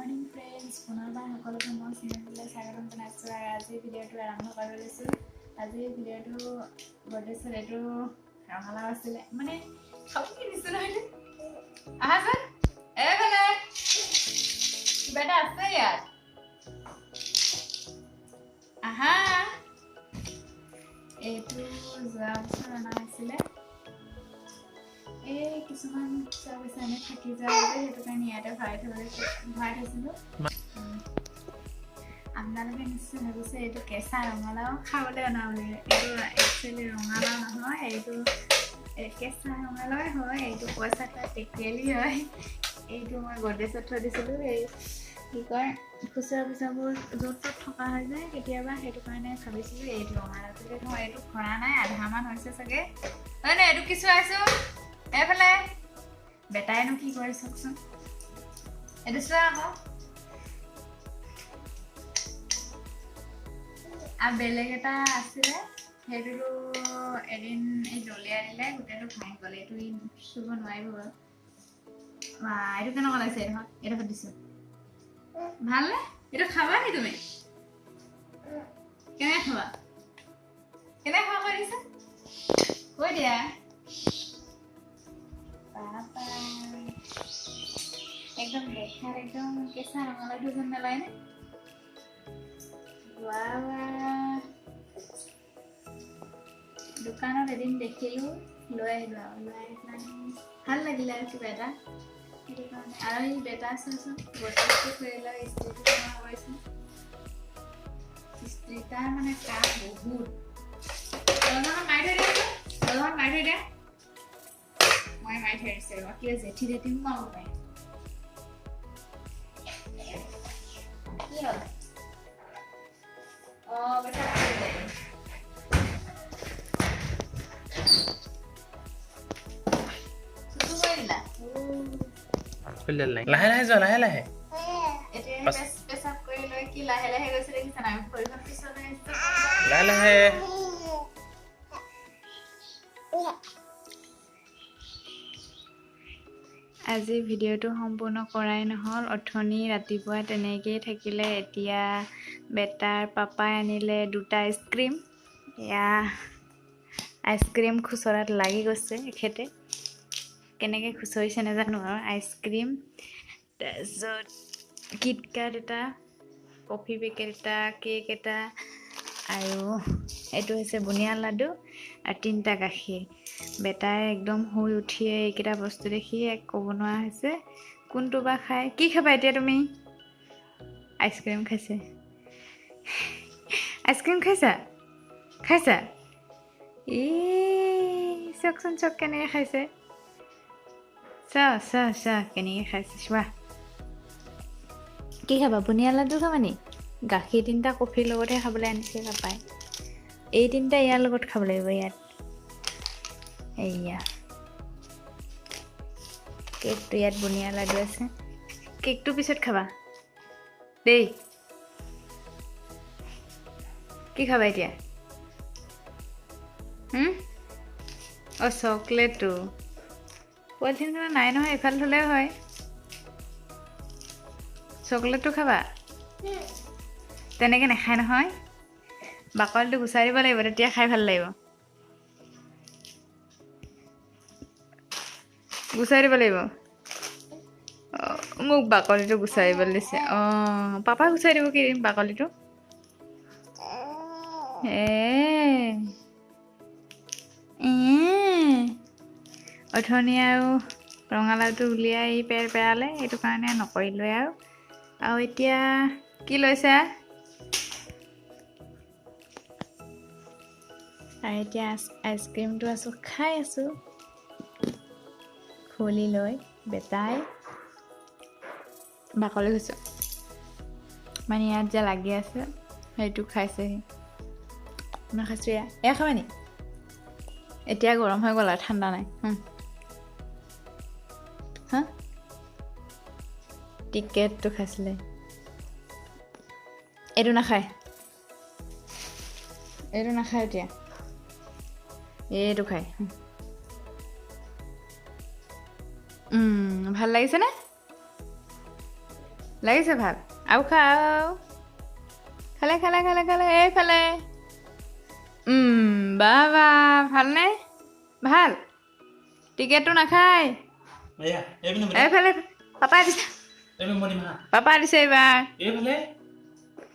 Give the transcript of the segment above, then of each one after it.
Morning friends, পুনৰবাৰ সকলোকে মোৰ চেনেললৈ স্বাগতম জনাইছোঁ। আৰু আজিৰ ভিডিঅ'টো আৰম্ভ কৰিব লৈছোঁ। আজিৰ ভিডিঅ'টো গডৰেজত এইটো ৰঙালাও আছিলে, মানে খাব কিনিছোঁ নহয়। আহাচোন এইফালে, কিবা এটা আছে ইয়াত, আহা। এইটো যোৱা বছৰ অনা হৈছিলে। এই কিছুমান খুচৰা পইচা এনে থাকি যায় যে, সেইটো কাৰণে ইয়াতে ভৰাই থবলৈ ভৰাই থৈছিলোঁ। আপোনালোকে নিশ্চয় ভাবিছে এইটো কেঁচা ৰঙালাও খাবলৈ অনা বুলি। এইটো একচুৱেলি ৰঙালাও নহয়, এইটো কেঁচা ৰঙালাওৱে হয়। এইটো পইচা এটা টেকেলি হয়। এইটো মই গডৰেজত থৈ দিছিলোঁ। এই কি কয়, খুচৰা পইচাবোৰ য'ত ত'ত থকা হৈ যায় কেতিয়াবা, সেইটো কাৰণে ভাবিছিলোঁ এইটো ৰঙালাওটোকে থওঁ। এইটো ভৰা নাই, আধামান হৈছে চাগে। হয় নাই? এইটো কি চোৱাইছোঁ এইফালে, বেটাইনো কি কৰে চাওকচোন। এইটো চোৱা আকৌ। আৰু বেলেগ এটা আছিলে, সেইটোতো এদিন এই দলিয়াই দিলে, গোটেইটো ভাঙি গ'ল। এইটো চুব নোৱাৰিব বাৰু। এইটো কেনেকুৱা লাগিছে? এইডোখৰত এইডোখৰত দিছোঁ, ভালনে? এইটো খাবা নি তুমি? কেনেকৈ খাবা? কেনেকৈ খাবা কৈ দিছা, কৈ দিয়া। একদম দেখাত একদম কেঁচা ৰঙালাওটো যেন নালাগেনে? দোকানত এদিন দেখিলোঁ, লৈ আহিলোঁ আৰু লৈ আহি পেলাই ভাল লাগিলে আৰু কিবা এটা, সেইটো কাৰণে। আৰু এই বেটা চোৱাচোন, গডৰেজটো খুলি লৈ ইস্ত্ৰিটো জমা কৰিছোঁ। ইস্ত্ৰি তাৰ মানে কাম বহুত। দৰ্জাখন মাৰি থৈ দিয়াচোন, দৰ্জাখন মাৰি থৈ দিয়া। মই মাৰি থৈ দিছোঁ ৰ'বা, কিবা জেঠী জেঠী সোমাব পাৰে। কি হ'ল? অঁ, পেচাব কৰিলে। চুচু কৰি দিলা? লাহে লাহে যোৱা, লাহে লাহে। এতিয়া পেচাব কৰি লৈ কি লাহে লাহে গৈছে দেখিছা নাই? ভৰিখন পিছলৈ। লাহে লাহে। আজি ভিডিঅ'টো সম্পূৰ্ণ কৰাই নহ'ল, অথনি ৰাতিপুৱা তেনেকেই থাকিলে। এতিয়া বেটাৰ পাপাই আনিলে দুটা আইচক্ৰীম। এয়া আইচক্ৰীম খুচৰাত লাগি গৈছে এখেতে, কেনেকৈ খুচৰিছে নাজানো আৰু। আইচক্ৰীম, তাৰপিছত কিটকাট এটা, কফি পেকেট এটা, কেক এটা, আৰু এইটো হৈছে বুনিয়া লাডু আৰু তিনিটা গাখীৰ। বেটাই একদম শুই উঠিয়ে এইকেইটা বস্তু দেখি এক ক'ব নোৱাৰা হৈছে, কোনটো বা খায়। কি খাবা এতিয়া তুমি? আইচক্ৰীম খাইছে? আইচক্ৰীম খাইছা? খাইছা? এই চাওকচোন, চাওক কেনেকৈ খাইছে। চা চা চা কেনেকৈ খাইছে চোৱা। কি খাবা? বুনিয়া লাডু খাবা নি? গাখীৰ তিনিটা কফিৰ লগতহে খাবলৈ আনিছে পাপাই। এই তিনিটা ইয়াৰ লগত খাব লাগিব ইয়াত। এইয়া কেকটো, ইয়াত বুনিয়া লাডু আছে। কেকটো পিছত খাবা দেই। কি খাবা এতিয়া? অঁ, চকলেটটো পলিথিনখনত নাই নহয়, এইফালে থ'লেও হয়। চকলেটটো খাবা? তেনেকৈ নাখায় নহয়, বাকলিটো গুচাই দিব লাগিব, তেতিয়া খাই ভাল লাগিব। গুচাই দিব লাগিব। মোক বাকলিটো গুচাই দিবলৈ দিছে। অঁ, পাপা গুচাই দিব কি বাকলিটো? এ অথনি আৰু ৰঙালাওটো উলিয়াই পেৰ পেৰালে, সেইটো কাৰণে নকৰিলোৱে আৰু। আৰু এতিয়া কি লৈছা? আৰু এতিয়া আইচক্ৰীমটো আছোঁ, খাই আছোঁ খুলি লৈ। বেটাই বাকলি গৈছে, মানে ইয়াত যে লাগি আছে সেইটো খাইছেহি। মই খাইছোঁ এয়া। এয়া খাবা নি? এতিয়া গৰম হৈ গ'ল আৰু ঠাণ্ডা নাই। হা, টিকেটটো খাইছিলে। এইটো নাখায়, এইটো নাখায় এতিয়া, এইটো খায়। ভাল লাগিছেনে? লাগিছে ভাল। আৰু খাওঁ, খালে খালে খালে খালে এইফালে। বাবা ভালনে? ভাল। টিকেটটো নাখায়। এইফালে পাপাই দিছে, পাপা দিছে এইবাৰ।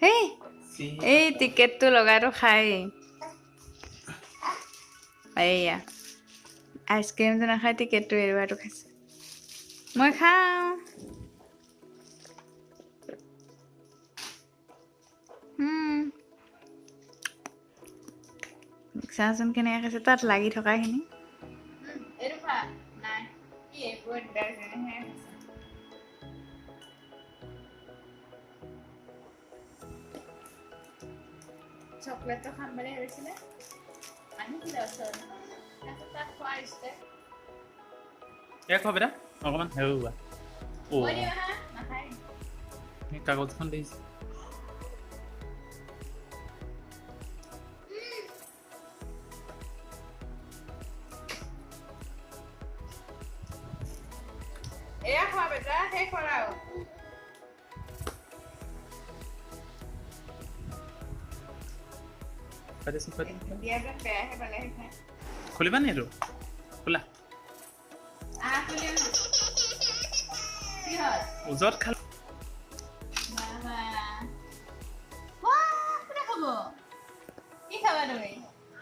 হেই এই টিকেটটো লগাইটো খাই। এইয়া আইচক্ৰীমটো নাখায়, টিকেটটো এইবাৰটো খাইছে। মই খাওঁ। চাচোন কেনেকৈ খাইছে, তাত লাগি থকাখিনি। চকলেটটো খাম বুলি ভাবিছিলে, আনিছিলে ওচৰত, তাৰপিছত তাত খোৱা আহিছিলে। খোৱা বেটা অকণমান হেৰুৱা। কাগজখন দেখিছে। এয়া খোৱা বেটা, শেষ কৰা আৰু। খুলিবা নি এইটো? খোলা। ওজত খাল। কি খাবা তুমি?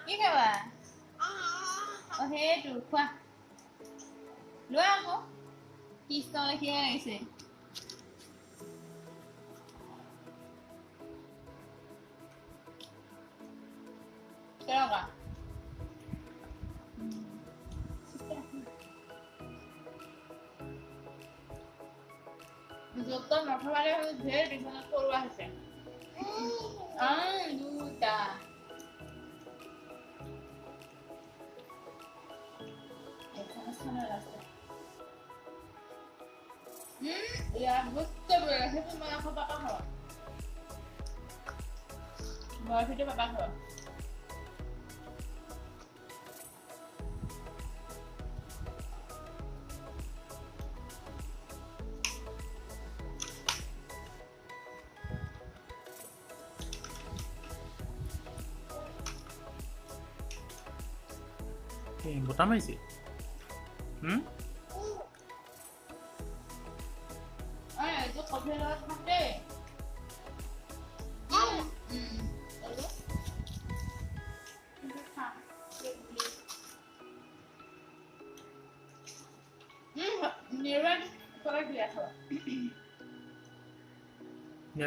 কি খাবা? অ সেইটো খোৱা, লোৱা আকৌ। কৃষ্ণ লেখিয়া লাগিছে। কেনেকুৱা? য'ত নথকালে ঢেৰ বিছনাত পৰুৱা হৈছে। দুটা বৰফিটো পাপা খাব। বতাহ মাৰিছে।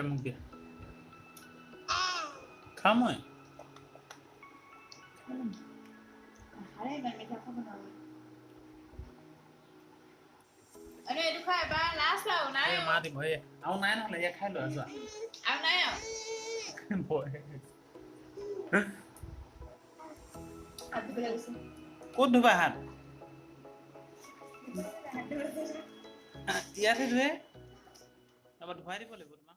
মোক দিয়া, খাম মই। ক'ত ধুবা হাত? ইয়াতে ধুৱে, তাৰপৰা ধুৱাই দিব লাগিব।